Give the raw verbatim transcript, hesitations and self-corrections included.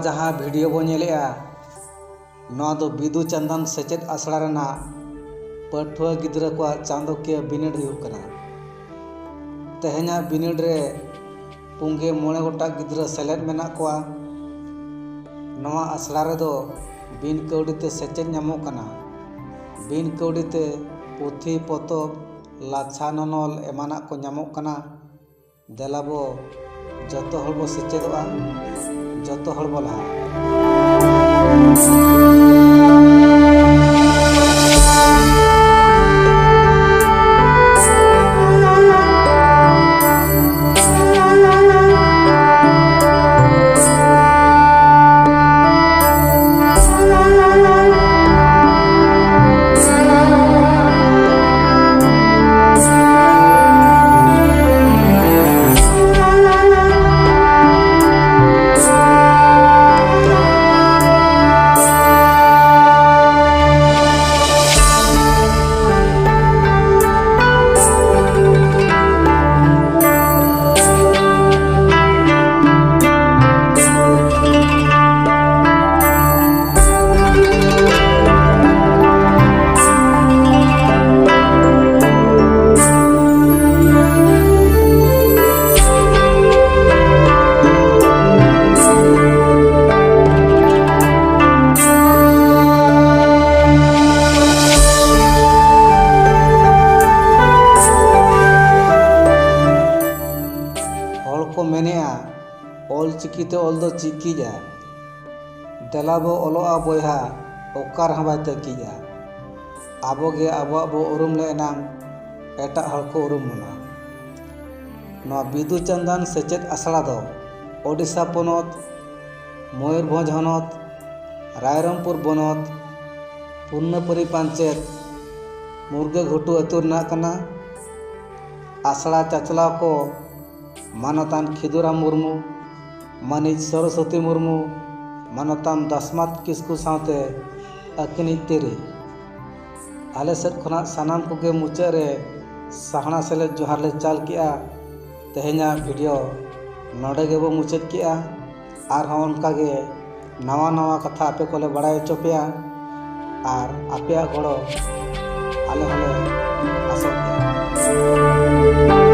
ᱡᱟᱦᱟᱸ ᱵᱷᱤᱰᱤᱭᱳ ᱵᱚ ᱧᱮᱞᱮᱜᱼᱟ, ᱱᱚᱣᱟ ᱫᱚ ᱵᱤᱫᱩ ᱪᱟᱸᱫᱟᱱ ᱥᱮᱪᱮᱫ ᱟᱥᱲᱟ ᱨᱮᱱᱟᱜ ᱯᱟᱹᱴᱷᱩᱣᱟᱹ ᱜᱤᱫᱽᱨᱟᱹ ᱠᱚᱣᱟᱜ ᱪᱟᱸᱫᱚᱠᱤᱭᱟᱹ ᱵᱤᱱᱤᱰ ᱦᱩᱭᱩᱜ ᱠᱟᱱᱟ᱾ ᱛᱮᱦᱮᱧᱟᱜ ᱵᱤᱱᱤᱰ ᱨᱮ ᱯᱩᱸᱜᱮ ᱢᱚᱬᱮ ᱜᱚᱴᱟᱝ ᱜᱤᱫᱽᱨᱟᱹ ᱥᱮᱞᱮᱫ ᱢᱮᱱᱟᱜ ᱠᱚᱣᱟ᱾ ᱱᱚᱣᱟ ᱟᱥᱲᱟ ᱨᱮᱫᱚ ᱵᱤᱱ ᱠᱟᱹᱣᱰᱤ ᱛᱮ ᱥᱮᱪᱮᱫ ᱧᱟᱢᱚᱜ ᱠᱟᱱᱟ᱾ ᱵᱤᱱ ᱠᱟᱹᱣᱰᱤ ᱛᱮ ᱯᱩᱛᱷᱤ, ᱯᱚᱛᱚᱵ, ᱞᱟᱪᱷᱟ, ᱱᱚᱱᱚᱞ ᱮᱢᱟᱱᱟᱜ ᱠᱚ ᱧᱟᱢᱚᱜ ᱠᱟᱱᱟ᱾ ᱫᱮᱞᱟ ᱵᱚ ᱡᱚᱛᱚ ᱦᱚᱲ ᱵᱚ ᱥᱮᱪᱮᱫᱚᱜᱼᱟ, ᱡᱚᱛᱚ ᱦᱚᱲ ᱵᱚ ᱞᱟᱦᱟᱜᱼᱟ᱾ ᱦᱚᱲ ᱠᱚ ᱢᱮᱱᱮᱜᱼᱟ, ᱚᱞ ᱪᱤᱠᱤ ᱛᱮ ᱚᱞ ᱫᱚ ᱪᱤᱠᱤᱡᱼᱟ᱾ ᱫᱮᱞᱟ ᱵᱚ ᱚᱞᱚᱜᱼᱟ ᱵᱚᱭᱦᱟ, ᱚᱠᱟ ᱨᱮᱦᱚᱸ ᱵᱟᱭ ᱛᱟᱹᱠᱤᱡᱼᱟ᱾ ᱟᱵᱚ ᱜᱮ ᱟᱵᱚᱣᱟᱜ ᱵᱚ ᱩᱨᱩᱢ ᱞᱮ ᱮᱱᱟᱝ, ᱮᱴᱟᱜ ᱦᱚᱲ ᱠᱚ ᱩᱨᱩᱢ ᱵᱚᱱᱟ᱾ ᱱᱚᱣᱟ ᱵᱤᱫᱩ ᱪᱟᱸᱫᱟᱱ ᱥᱮᱪᱮᱫ ᱟᱥᱲᱟ ᱫᱚ ᱳᱰᱤᱥᱟ ᱯᱚᱱᱚᱛ, ᱢᱚᱭᱩᱨᱵᱷᱚᱸᱡᱽ ᱦᱚᱱᱚᱛ, ᱨᱟᱭᱨᱚᱝᱯᱩᱨ ᱵᱚᱱᱚᱛ, ᱯᱩᱨᱱᱟᱯᱟᱨᱤ ᱯᱟᱧᱪᱮᱛ, ᱢᱩᱨᱜᱟᱹ ᱜᱷᱩᱴᱩ ᱟᱹᱛᱩ ᱨᱮᱱᱟᱜ ᱠᱟᱱᱟ᱾ ᱟᱥᱲᱟ ᱪᱟᱪᱞᱟᱣ ᱠᱚ ᱢᱟᱱᱚᱛᱟᱱ ᱠᱷᱤᱫᱩᱨᱟᱢ ᱢᱩᱨᱢᱩ, ᱢᱟᱹᱱᱤᱡ ᱥᱚᱨᱚᱥᱚᱛᱤ ᱢᱩᱨᱢᱩ, ᱢᱟᱱᱚᱛᱟᱱ ᱫᱟᱥᱢᱟᱛ ᱠᱤᱥᱠᱩ ᱥᱟᱶᱛᱮ ᱟᱹᱠᱤᱱᱤᱡ ᱛᱤᱨᱤ᱾ ᱟᱞᱮ ᱥᱮᱫ ᱠᱷᱚᱱᱟᱜ ᱥᱟᱱᱟᱢ ᱠᱚᱜᱮ ᱢᱩᱪᱟᱹᱫ ᱨᱮ ᱥᱟᱦᱱᱟ ᱥᱮᱞᱮᱫ ᱡᱚᱦᱟᱨ ᱞᱮ ᱪᱟᱞ ᱠᱮᱜᱼᱟ᱾ ᱛᱮᱦᱮᱧᱟᱜ ᱵᱷᱤᱰᱤᱭᱳ ᱱᱚᱰᱮ ᱜᱮᱵᱚ ᱢᱩᱪᱟᱹᱫ ᱠᱮᱜᱼᱟ᱾ ᱟᱨᱦᱚᱸ ᱚᱱᱠᱟᱜᱮ ᱱᱟᱣᱟ ᱱᱟᱣᱟ ᱠᱟᱛᱷᱟ ᱟᱯᱮ ᱠᱚᱞᱮ ᱵᱟᱲᱟᱭ ᱦᱚᱪᱚ ᱯᱮᱭᱟ, ᱟᱨ ᱟᱯᱮᱭᱟᱜ ᱜᱚᱲᱚ ᱟᱞᱮ ᱦᱚᱸᱞᱮ ᱟᱥᱚᱜ ᱜᱮᱭᱟ᱾